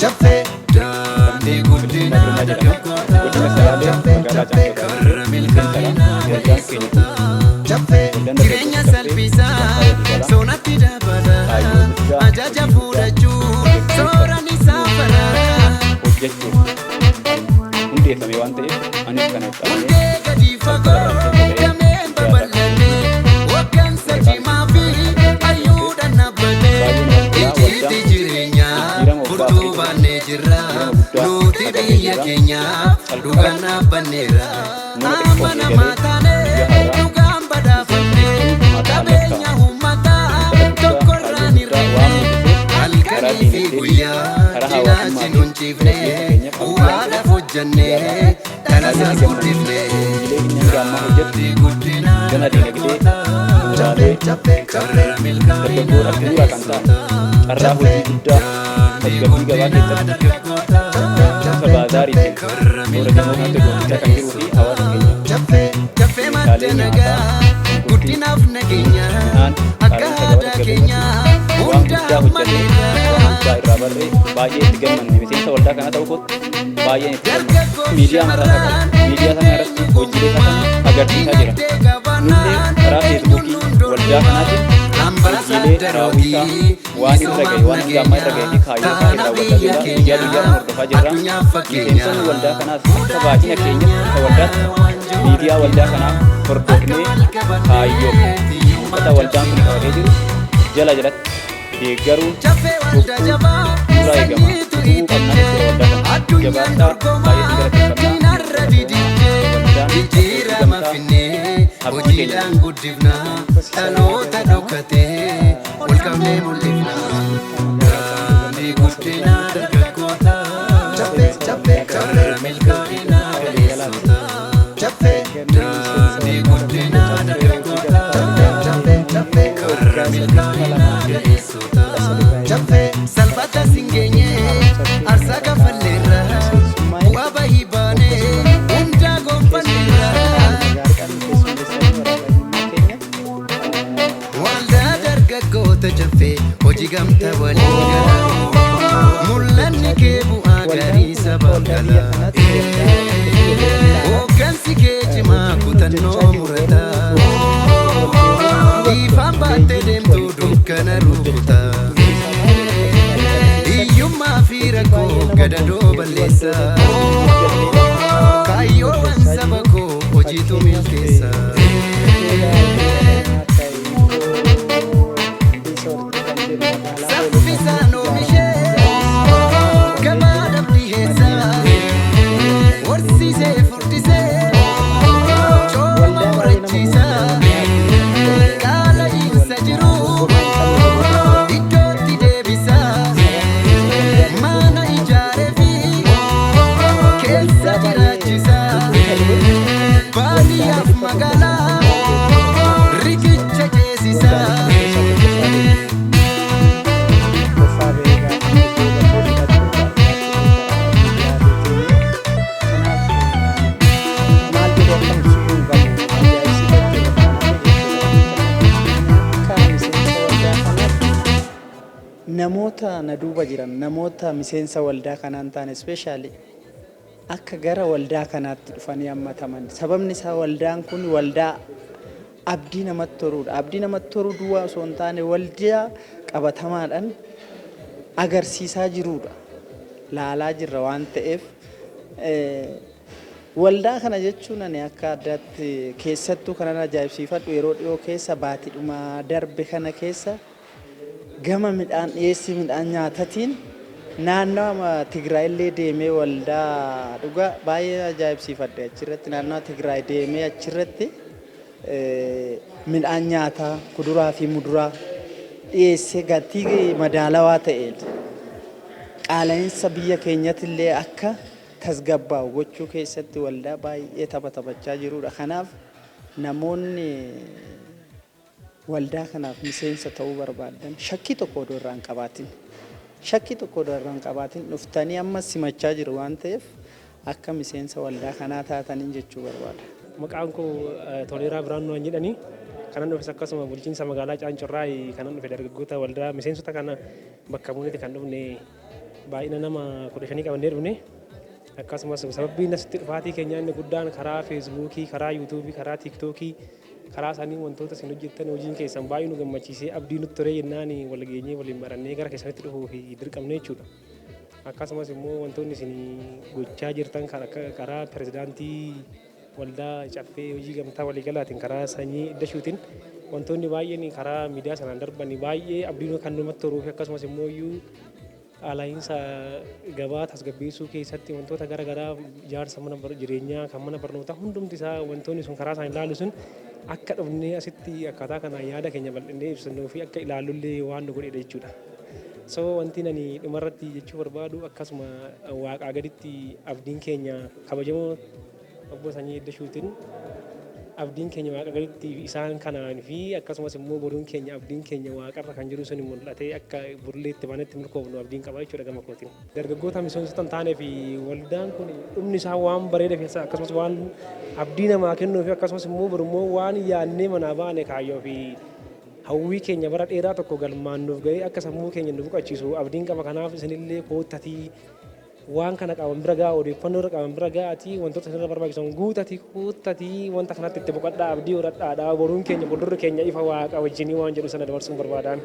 Caffee Daandii bilisummaa guddinaa Oromiyaa jedhama. dargaggoota Godina Salaalee Caffee magaalaa caffee Caanqee karra miseensadha. milkaa'inaa Waldaan keenya kun ga'eessota waldaan Jireenya dargaggoota caffee salphisaa gamtaa waliigalaa soonatti dabala kaayyoo guddaa ajaja hojii guddaa fudhachuu dargaggeessa sooran isaa fara hojjechuuf kan hundeeffame waan ta'eef anis kana itti amanee Hundee gadi jalqaba fagoo irraa miseensa ta'ee dameen guyyaa har'aa babal'ate hoggansa sadarkaa cimaa fi miseensa kanatti hayyuudhaan dhaabbate baay'ee namatti tola. Waldaan icciitii kun jireenyaa jijjiirama waggaa furtuu afurii keessatti baannee jirra jijjiirama guddaa nuti agarree biyya jirra. keenyaaf Calqaba dhugaan dhaabbanneerra mana xiqqoon amanamaa eegalee taane guyyaa har'aa dhugaan badhaafamne miseensa hedduu maqaan qabeenya lakkaa'amu uummataa dhaabbata guddaa kaayyoo tokkorraan guddaa waan hir'ifne mul'iseef karaa halkanii fi diinagdeetiin guyyaa karaa cinaachi hawaasummaatiin nun ciifne dargaggeessa keenyaaf abdii waan bu'aadhaaf ta'eef hojjenne guyyaa har'aa dhala baay'ee isaas itti gammanna. guddifne Hojiilee inni hanga ammaa hojjetu daandii guddinaa gama diinagdee dargaggoota bu'uuraalee caffee karra milkaa'inaa dargaggoodhaaf bu'uura kan ta'an ga'eessota carraa hojii guddaa daandii tasgabbii gabaa guddinaa keessatti dargaggoota bifa baazaariitiin karra toora gamoo kanatti milkaa'inaa gurgurtaa kan jiruu fi ga'eessota hawaasa keenyaaf caffee caffee madda meeshaalee nagaa nyaataa shunkurtii, guddinaaf nageenya midhaan akka qaala'insa gabaa aadaa tasgabbii keenyaa irratti waan hunda guddaa hojjete hammateerra waan guddaa irraa barree baay'ee itti gammanne miseensa waldaa kanaa ta'uu kootti baay'een itti gammada. Dargaggoof Miidiyaa mataa isaa qaba. shamarran Miidiyaa sana irratti eenyu hojiilee isaa gonkumaa kana agarsiisaa jira. dinagdee Nullee qabaannaan karaa eenyuun feesbuukii nun waldaa dorgomaa kanaatiin hojiilee raawwii isaa ambaasaadarootii waan irra gahe misoomaaf waan hanga ammaa irra nageenya gahee fi kaayyoo isaa taana irraa biyya waldaa jirra guyyaa guyyaadhaan keenyaa hordofaa jirra. addunyaaf fakkeenya Miseensonni waldaa kanaas akka baay'ina keenyatti akka waldaatti wanjoo miidiyaa waldaa rakkinaa kanaa harka hordofnee wal kaayyoo qabannee mul'ata hiyyummaa waldaan kun cabsinaa qabatee jiru jala jalatti deeggaruun Caffee waldaa tuquu jabaa nurraa eegama. sanyiitu Tuquu qabnaa itiche jechuudha waldaa kana. addunyaan Jabaadhaa baay'ee dorgomaa isin galateeffannaa. diinarra Galatooma dididde waldaan abbootii jijjiirama gamtaa finnee abdii keenya. hojiidhaan guddifna dhaloota dhokatee ol qabnee mul'ifna daandii guddinaa dargaggoota Caffee caffee karra milkaa'inaa ga'eessota caffee daandii guddinaa dargaggoota caffee caffee karra milkaa'inaa ga'eessota. caffee Salphata singeenye aarsaa kafalleerra bu'aa bahii baanee hundaa gonfanneerra waldaa dargaggoota caffee hojii gamtaa waliin gala mul'anni kee bu'aa gaarii sabaaf gala hooggansi kee cimaa kutannoo murataa ifaan baattee deemtu dukkana rukutaa. Hiyyummaa fi rakkoo gadadoo balleessa. Kaayyoowwan saba koo hojiitu milkeessa. Saffisaan oomishee gabaadhaaf dhiheessa. Horsiisee furdisee cooma horachiisa. Qaala'iinsa jiru iddootti deebisa. Mana ijaaree fi keessa jiraachisa. Baadiyyaaf magaalaa riqicha ceesisa. Namoota na duuba jiran namoota miseensa waldaa kanaan taane ispeeshaalii akka gara waldaa kanaatti dhufanii hammataman sababni isaa waldaan kun waldaa abdii namatti toruudha. Abdii namatti toruu duwwaa osoo hin taane waldaa qabatamaadhaan agarsiisaa jiruudha. Laalaa jirra waan ta'eef waldaa kana jechuun ani akka addaatti keessattuu kanan ajaa'ibsiifadhu yeroo dhiyoo keessa baatiidhuma darbe kana keessa gama midhaan dhiyeessii midhaan nyaatatiin naannawa Tigraay illee deemee waldaa dhugaa baay'ee ajaa'ibsiifadhe achirratti naannawa Tigraay deemee achirratti midhaan nyaataa kuduraa fi muduraa dhiyeessee gatii madaalawaa ta'een qaala'insa biyya keenyatti illee akka tasgabbaa'u gochuu keessatti waldaa baay'ee tapha taphachaa jirudha. Kanaaf namoonni waldaa kanaaf miseensa ta'uu barbaadan shakkii tokko odoo irraa hin qabaatin shakkii tokko odoo irraa hin qabaatin dhuftanii amma simachaa jiru waan ta'eef akka miseensa waldaa kanaa taataniin jechuu barbaada. Maqaan koo Toleeraa Biraanuu waan jedhani. Kanan dhufes akkasuma bulchiinsa magaalaa Caancorraa kanan dhufe dargaggoota waldaa miseensota kana bakka buuneeti kan dhufne. Baay'ina nama 15 qabannee dhufne. Akkasumas sababbiin asitti dhufaatii keenyaa inni guddaan karaa Feesbuukii, karaa Yuutuubii, karaa Tiiktookii, karaa isaanii wantoota isin hojjettan hojiin keessan baay'ee nu gammachiisee abdii nutti toree jennaan wal geenyee waliin barannee gara keessanitti dhufuu fi dirqamne jechuudha. Akkasumas immoo wantoonni isin gochaa jirtan karaa pirezidaantii waldaa Caffee Hojii Gamtaa Waliigalaatiin, karaa Sanyii Iddashuutiin, wantoonni baay'een karaa miidiyaa sanaan darban baay'ee abdii kan namatti toruu fi akkasumas immoo iyyuu qaala'iinsa gabaa tasgabbeessuu keessatti wantoota gara garaa, ijaarsa mana jireenyaa, kan mana barnootaa, hundumti isaa wantoonni sun karaa isaan ilaalu sun akka dhufnee asitti akkaataa kanaan yaada keenya bal'innee ibsannuu fi akka ilaallullee waan nu godhedha jechuudha. So wanti ani dhumarratti jechuu barbaadu, akkasuma waaqaa gaditti abdiin keenya kabajamoo obbo Sanyii Iddashuutiin, abdiin keenya waaqa gaditti isaan kanaan fi akkasumas immoo boruun keenya, abdiin keenya waaqarra kan jiru sun mul'atee akka burleetti banetti milkoofnu abdiin qaba jechuudha gama kootiin. Dargaggoota miseensota hin taanee fi waldaan kun dhumni isaa waan bareeda fi akkasumas waan abdii namaa kennuu fi akkasumas immoo borummoo waan yaadnee manaa baane, kaayyoo fi hawwii keenya bara dheeraa tokko galmaan nuuf ga'ee akka sammuu keenya nu boqochiisu abdiin qaba. Kanaaf isinillee koottatii waan kana qaban bira ga'a, odeeffannoo irra qaban bira ga'atii, wantoota isinirra barbaachisan guutatii kuuttatii, wanta kanatti itti boqodhaa, abdii horadhaadha. Boruun keenya, fuuldurri keenya ifa waaqa wajjinii waan jedhu sana dabarsuun barbaadaan.